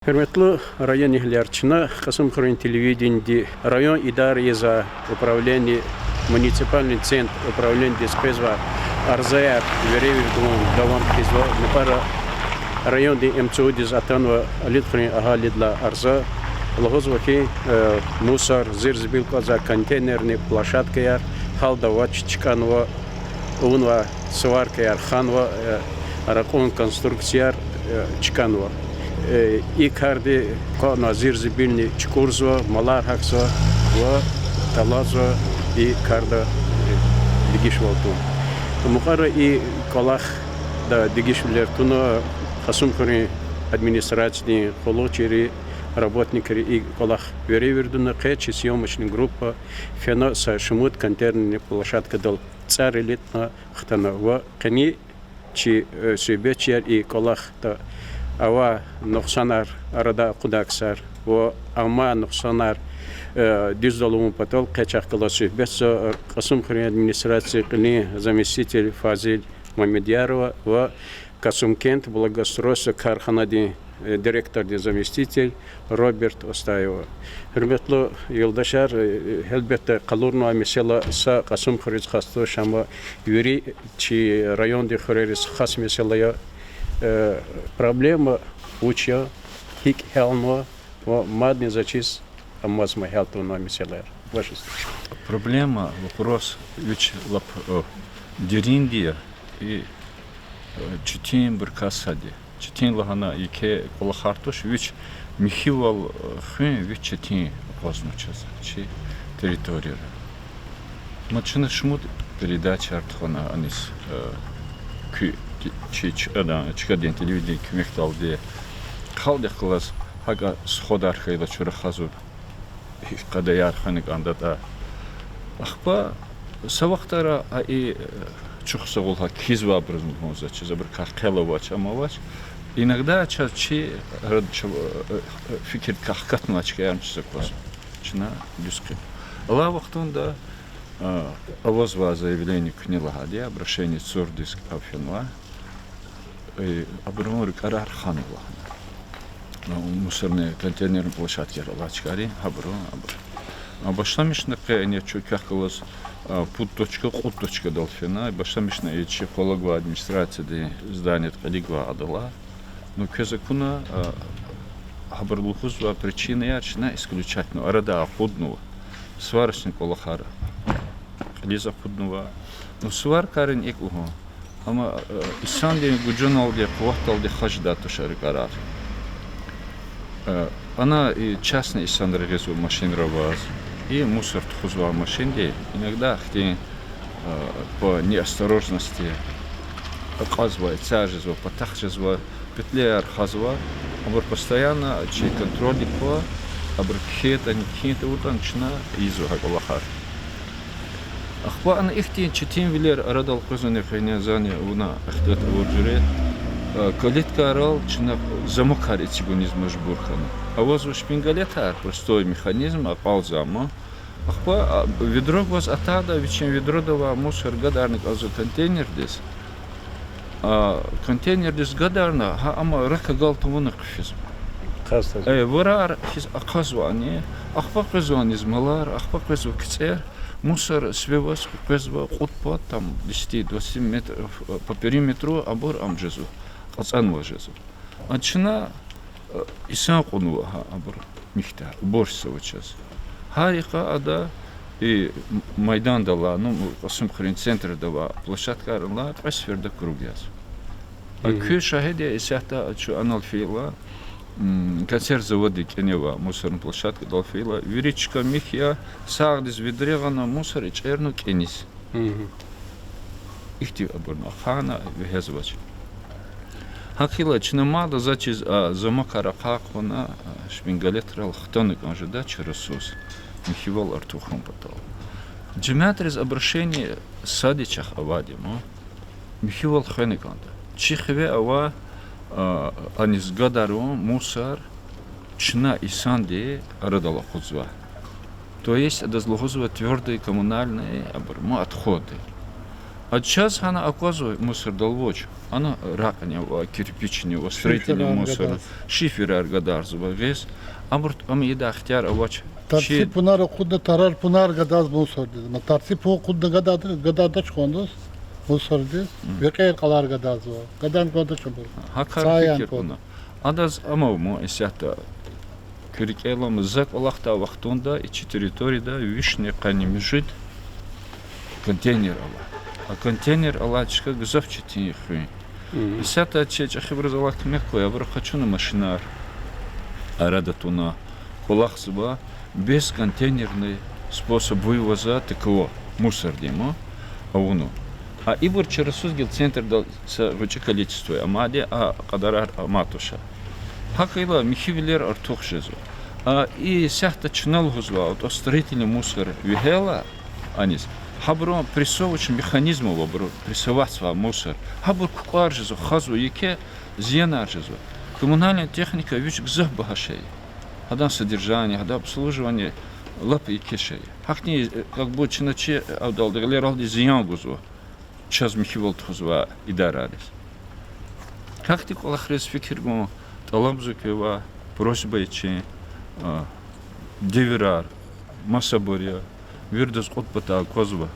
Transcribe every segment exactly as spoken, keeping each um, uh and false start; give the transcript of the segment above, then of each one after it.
Гьуьрметлу районэгьлияр, чна Кьасумхуьруьн телевидениди район идара ийизвай управление, муниципальный центр управлениедиз къвезвай арзаяр веревирдалди давам хъийизва. Мукьвара райондин МЦУ-диз атанва Алидхуьруьн агьалидилай арза. Лугьузва хьи, э, мусор, зир-зибил кӀвазвай контейнерный площадкаяр гьалда авач, чкӀанва, авунвай сваркаяр ханва, э, ракьун конструкцияр, э, чкӀанва. Э, и карди кьванва зир-зибилни чукӀурзава, малар гьахьзава ва талазва и карда, э, дегишвал тун. Мукьвара и кӀвалахда дегишвилер туна, Кьасумхуьруьн администрациядин къуллугъчийри, работникри и кӀвалах веревирдуна, къе чи съёмочный группа фена са шумуд контейнерный площадкадал цӀар илитӀна хтана ва къени чи, э, суьгьбетчияр и кӀвалахда авай нукьсанар арадай акъудай ксар ва амай нукьсанар, э, дуьздал авун патал къе чахъ галаз суьгьбетзава Кьасумхуьруьн администрациядин кьилин заместитель Фазил Мамедъярова ва Касумкент благоустройство карханадин, э, директордин заместитель Роберт Остаева. Гьуьрметлу юлдашар, э, гьелбетда, къалурнавай месэла са Кьасумхуьруьз хас туш, амма вири чи райондин хуьрериз хас месэла я. Э, проблема вуч я, гьикӀ гьялнава ва мадни заз чиз амазма гьял тавунвай месэлаяр. Ваш Проблема, вопрос вич лап, э, деринди я и, э, четинбурукай сад я. Четин лагьана еке кӀвалахар туш, вич михьивал, э, хуьн вич четин акъвазнава чаз чи территорияра. Ма чна шумуд передачаяр тухвана аниз, э, куь, чи, чи, адан, чкадин телевидение куьмекдалди. Халкьдихъ галаз гьакӀа суходар хьайила чун рахазва, гьикӀ къадаяр хвена кӀандатӀа. Ахпа са вахтара а и, э, чухсагъул гьа кхьизвайбуруз лугьун за чиз, абурукай хъел авач, ам авач. Иногда чаз чи арада чав-, э, э, фикирдикай хкатнавай чкаяр чиз аквазва. Чна дуьз хъийин. Алай вахтунда, э, авазвай заявление куьне лагьайди я, обращение цурдиз кӀан фенвай. Э, абурун рикӀерар хана лагьана. Мусорный контейнерный площадкаяр алай чкайрин, гьабуру, абур. А, башламишна къе ина чун квехъ галаз, а, пуд точка, кьуд точкадал фена, башламишна и чи къвалав гвай администрациядин зданиедин кьилив гвай адалай. Ну, квез акуна, а, гьабуру лугьузвай причинаяр чна исключать, ну, арадай акъуднава. Сварочный кӀвалахар кьилиз акъуднава. Ну, сваркайрин икӀ лугьун. Амма, э, инсандин гужуналди, къуватдалди хаз жедай туш а рикӀерар. Э, ана и частный инсанри гъизва машинра аваз, и мусор тухузвай машинди иногда ахьтин, э, по неосторожности акьазва, эцяр жезва, патахъ жезва, петлеяр хазва, абур постоянно чи контрольдик ква, абур кхьейтӀани, кхьин тавуртӀани чна ийизва гьа кӀвалахар. Ахпа ана ихьтин четинвилер арадал къвезвани хьайила зани вуна ихтилат авур жуьре, э, калиткайрал чна замокар эцигуниз мажбур хьана. Авазва шпингалетар, простой механизм, акьалтзамаз. Ахпа, а, ведро гваз атайда, вичин ведрода авай мусор гадарна кӀанзава контейнердиз. А, контейнердиз гадарна, гьа ам рак агал тавуна хъфизва. Э, варар хьиз акъазвани, ахпа къвезва аниз малар, ахпа къвезва кицӀер, мусор свиваз къвезва кьуд пад, там, десяти-двадцати метров, э, по периметру абур ам жезва, кьацӀанваз жезва. А чна, э, инсан кьунва гьа абур михьда, уборщица ава чаз. Гьар йикъа ада и м-, майдандал алай, ну, Кьасумхуьруьн центрда авай площадкайрал алай кьве сеферда круг яз. А куьн шагьид я, исятда чун анал фейила, м, консерв заводдин кӀане авай мусорный площадкадал фейила, вири чка михья, сагъдиз ведре гъана мусор ичӀерна кӀаниз. Ихьтин абурни ахъайна вегьезвач. ГьакӀ хьайила чна мад заз чиз а замокар ахъа хъувуна, а, шпингалетрал хтана кӀан жеда чи ресурс. Михьивал артух хьун патал. Жемятриз обращение сад я чахъ авайди ма. Михьивал хвена кӀанда. Чи хиве ава, а, аниз гадарун мусор, чна инсанди арадал акъудзава. То есть адаз лугьузва твёрдые коммунальные абур, ма, отходы. А чаз гьана аквазва мусордал вуч. Ана ракьни ава, кирпични ава, строительный мусор, шиферар гадарзава гъиз. Абур ам ийидай ихтияр авач. Тарци пунар акъудна, тарар пунар гадаз мусордиз. Ма тарци пун акъудна гадад-, гададач кьван мусордиз. Векьер кьалар гадазва. Гадан кӀандач абур. Гьа кар фикир кьуна. Адаз ама исятда куь рикӀел алама, за кӀвалахдай вахтунда и чи территорияда вишни къанни муьжуьд контейнер ава. А контейнер алай чка гзаф четин я хуьн. Исятда чи чӀехибуруз Аллагь куьмек хьуй, абуру къачуна машинар арада туна, кӀвалахзава, бес контейнерный способ вывоза ТКО мусордин ма авуна. А ибур чарасуз гила центрдал са гъвечӀи количество я, амайди а кьадарар амай туш. ГьакӀ хьайила михьивилер артух жезва. А исятда чна лугьузва, вот строительный мусор вегьейла аниз, гьабурун прессовочный механизм ава, абуру прессоватьзавай мусор. Гьабур кукӀвар жезва, хазва, еке зиянар жезва. Коммунальный техника вич гзаф багьа шей я. Гьадан содержание, гьадан обслуживание лап еке шей я. Гьахьтин, как бы, чна чи авдалди гъилералди зиян гузва чаз михьивал тухузвай идарариз. Гьахьтин кӀвалахриз фикир гун тӀалабзава квевай, просьба я чи, девирар масабур я, виридаз кьуд патай аквазва,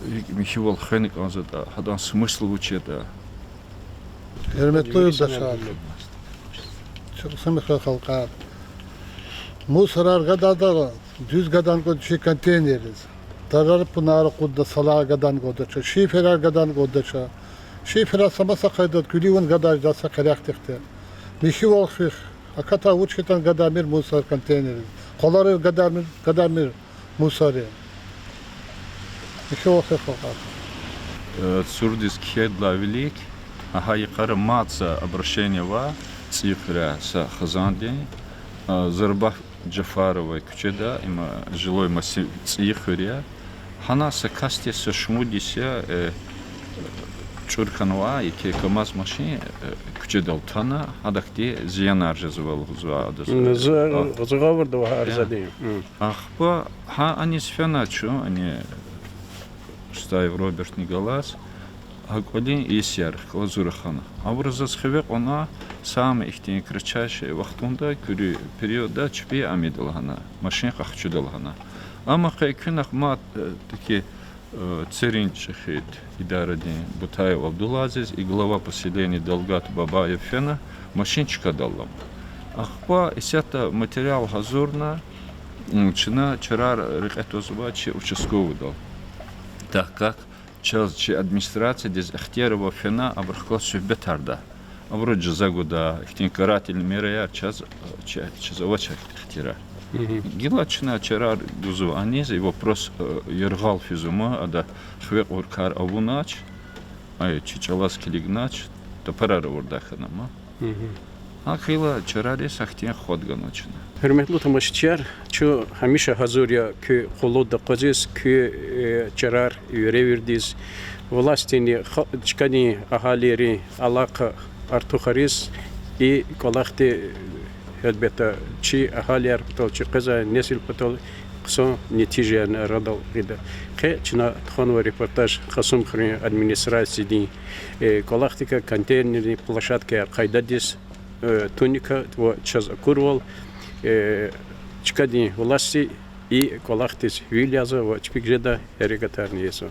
икӀ михьивал хвена кӀанзаватӀа, гьадан смысл вуч ятӀа. Гьуьрметлу юлдашар, чи кьуьзуь халкьар, мусорар гадайдалай дуьз гадан кӀанда чи контейнерриз. Тарар-пунар акъудна салар гадан кӀандач, шиферар гадан кӀандач. Шиферар са маса къайдада куьлуь вун гадайди я са къерехдихъди. Михьивал хуьх, акатай вуч хьайитӀани гадаймир мусор контейнерриз. Къвалари гадаймир, гадаймир мусорри. Михьивал хуьх, халкьар. Э, цурдиз кхьейдалай вилик, гьа йикъара мад са обращение ава ЦӀийи хуьряй са хизандин, э, Зарбаф Жафарован куьчеда, им жилой массив ЦӀийи хуьр я. Гьана са касди са шумуд йис я, э, чӀур хьанвай еке КамАЗ машин, э, куьчедал тана, гьадахьтин зиянар жезва лугьузва адаз. М, з-, А. Зугъавурда ва гьар Я. задин. М. Ахпа гьа аниз фена чун, ани Стаев Робертни галаз, гьа кӀвалин йисар хкажна зур хьана. Абуруз заз хиве кьуна, сама ихьтин кратчайший вахтунда, куьруь периодда чпи ам ийида лагьана, машин къахчуда лагьана. Амма къе куьнахъ мад, э, таки, э, церин чӀехид идарадин Бутаев Абдулазиз и глава поселения Далгат Бабаев фена машин чкадал алама. Ахпа исятда материал гьазурна, м, чна чарар рекье твазва чи участковыйдал. Так как чаз, чи администрациядиз ихтияр ава фена абурухъ галаз суьгьбетардай. Абуру жаза гуда, ихьтин карательный мераяр чаз, чи-, чаз авач ихтияр. Мгм. Гила чна чарар гузва аниз, и вопрос, э, яргъал физва ма, ада хиве кьур кар авунач, ай, чи чӀалаз килигнач, тапарар авурдай хьана ма. Мгм. ГьакӀ хьайила чарариз ахьтин хва ганва чна. Гьуьрметлу тамашачияр, чун гьамиша гьазур я куь къуллугъда акъудиз, куь, э, чарар виревирдиз, властдинни ха-, чкадин агьалийрин алакъа артухариз, и кӀвалахди, гьелбетда, чи агьалияр патал, чи къвезвай несил патал хъсан нетижаярни арадал гъида. Къе чна тухванва репортаж Кьасумхуьруьн администрациядин, э, кӀвалахдикай, контейнерный площадкаяр къайдадиз, э, туникай ва чаз акурвал, э, чкадин властди и кӀвалахдиз вил язва ва чпик жедай гьерекатарни ийизва.